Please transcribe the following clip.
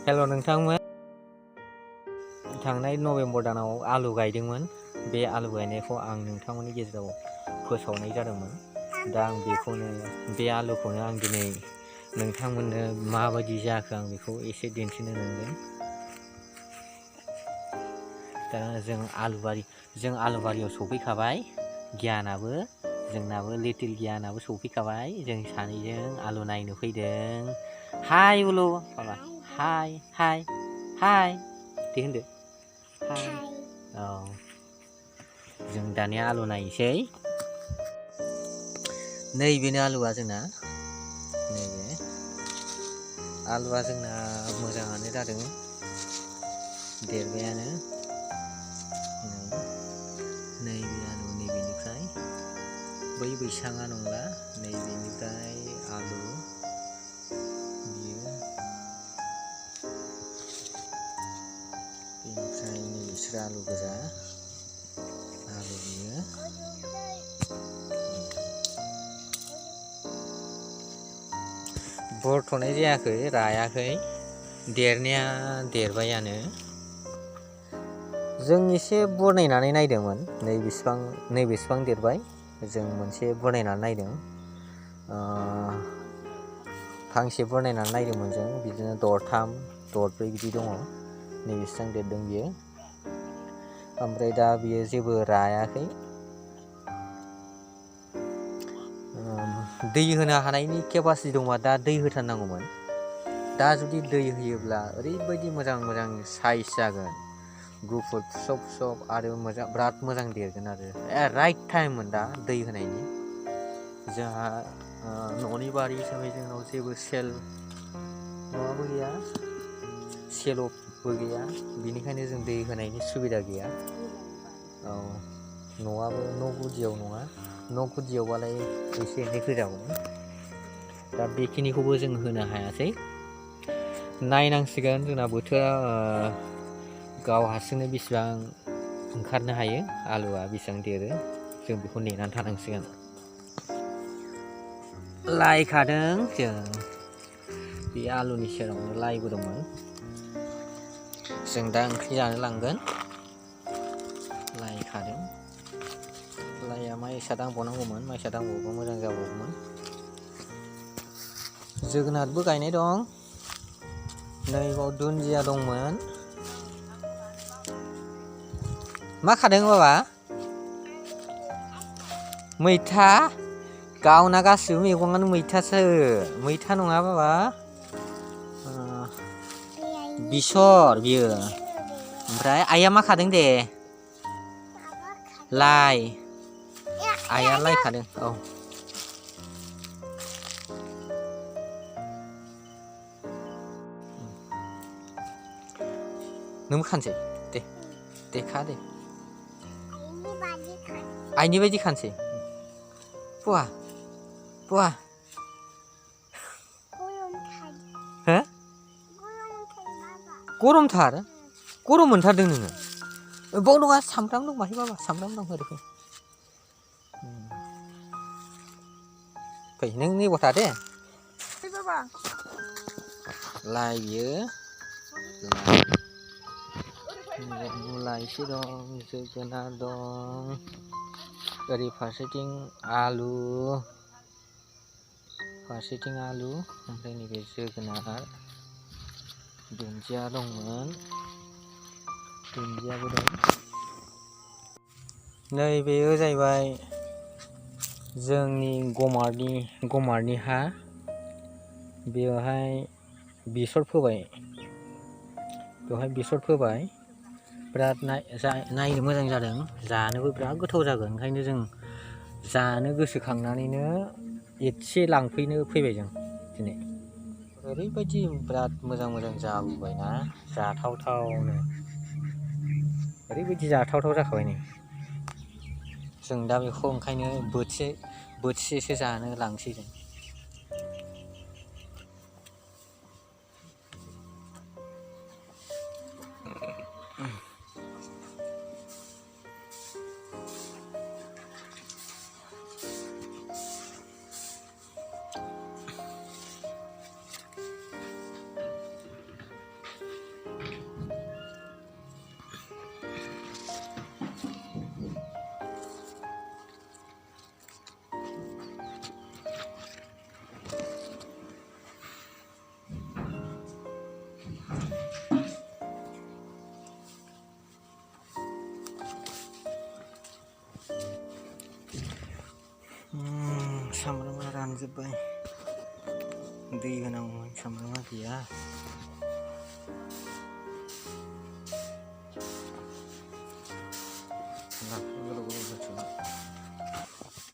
हेल' नोंथांमोन, थांनाय नभेम्बर दानाव आलु गायदोंमोन। बे आलु गायनायखौ आं नोंथांमोननि गेजेराव फोसावनाय जादोंमोन। दा आं बे आलुखौनो आं दिनै नोंथांमोननो माबायदि जाखो आं बेखौ एसे दिन्थिनो नंदों। दा जों आलुबारियाव सफैखाबाय। जोंनाबो लिटिल गियानाबो सफैखाबाय। जों सानैजों आलु नायनो फैदों। हाय उलु माबा हाय हाय हाय दे होनदो हाय। औ, जों दानिया आलु नायनोसै। नैबेनो आलुआ जोंना। नैबे आलुआ जोंना मोजाङानो जादों, देरबायानो। नैबे आलु, नैबेनिफ्राय बै बैसाङा नंला, नैबेनिफ्राय आलु बियो, बेनिफ्राय नैबिसोर आलु गोजा, आलु बियो। बरथ'नाय जायाखै, रायाखै, देरनाया देरबायानो। जों एसे बनायनानै नायदोंमोन, नैबेसेबां देरबाय। जों मोनसे बनायनानै नायदों, फांसे बनायनानै नायदोंमोन जों। बिदिनो दरथाम दरब्रै बिदि दङ। नैबेसेबां देरदों बियो। ओमफ्राय दा बियो जेबो रायाखै। दै होनो हानायनि केपासिटि दंबा दा दै होथारनांगौमोन। दा जुदि दै होयोब्ला ओरैबायदि मोजां साइज जागोन, गुफुर फुसब आरो बिराद मोजां देरगोन आरो। राइट टाइममोन दा दै होनायनि। जोंहा न'नि बारि हिसाबै जोंनाव जेबो माबाबो गैया, सेल'बो गैया। बिनिखायनो जों दै होनायनि सुबिदा गैया। औ, न'आबो न' गुदियाव नङा। न' गुदियावबालाय एसे एनै होजागौमोन। दा बेखिनिखौबो जों होनो हायासै। नायनांसिगोन, जोंना बोथोरा गाव हारसिंनो बेसेबां ओंखारनो हायो, आलुआ बेसेबां देरो, जों बेखौ नेनानै थानांसिगोन। लाइ खादों जों, बे आलुनि सेरावनो लाइबो दंमोन। जों दा ओंख्रि जानो लांगोन। लाइ खादों, लाइआ माइसा दांबावनांगौमोन, माइसा दांबावोबा मोजां जाबावगौमोन। जोगोनारबो गायनाय दं। नैबाव दुन्दिया दंमोन। मा खादों बाबा? मैथा? गावना गासिबो मैगङानो मैथासो। मैथा नङा बाबा, बेसर बियो। ओमफ्राय आइया मा खादों दे? लाइ। आइया लाइ खादों। औ, नोंबो खानोसै? दे खा दे। आइनि बायदि खानोसै? पुवा हो? गरमथार? गरम मोनथारदों नोङो? बाव नङा, सामब्राम दंबाहाय बाबा, सामब्राम दं, ओरै फै। फै, नों नैबाव था दे। लाइ बियो, मुला एसे दं, जोगोनार दं, ओरै फारसेथिं आलु, ओमफ्राय नैबे जोगोनार, दुन्दिया दंमोन, दुन्दियाबो दं। नैबेयो जाहैबाय जोंनि गमारनि हा। बेवहाय बेसर फोबाय। बिराद नायनो मोजां जादों, जानोबो बिराद गोथाव जागोन। ओंखायनो जों जानो गोसोखांनानैनो एसे लांफैनो फैबाय जों दिनै। ओरैबायदि बिराद मोजां जाबोबायना, जाथावथावनो। ओरैबायदि जाथावथाव जाखाबाय नै। जों दा बेखौ ओंखायनो बोथिसेसो जानो लांसै जों। रानजोब्बाय दै होनांगौमोन सामब्रामा गैया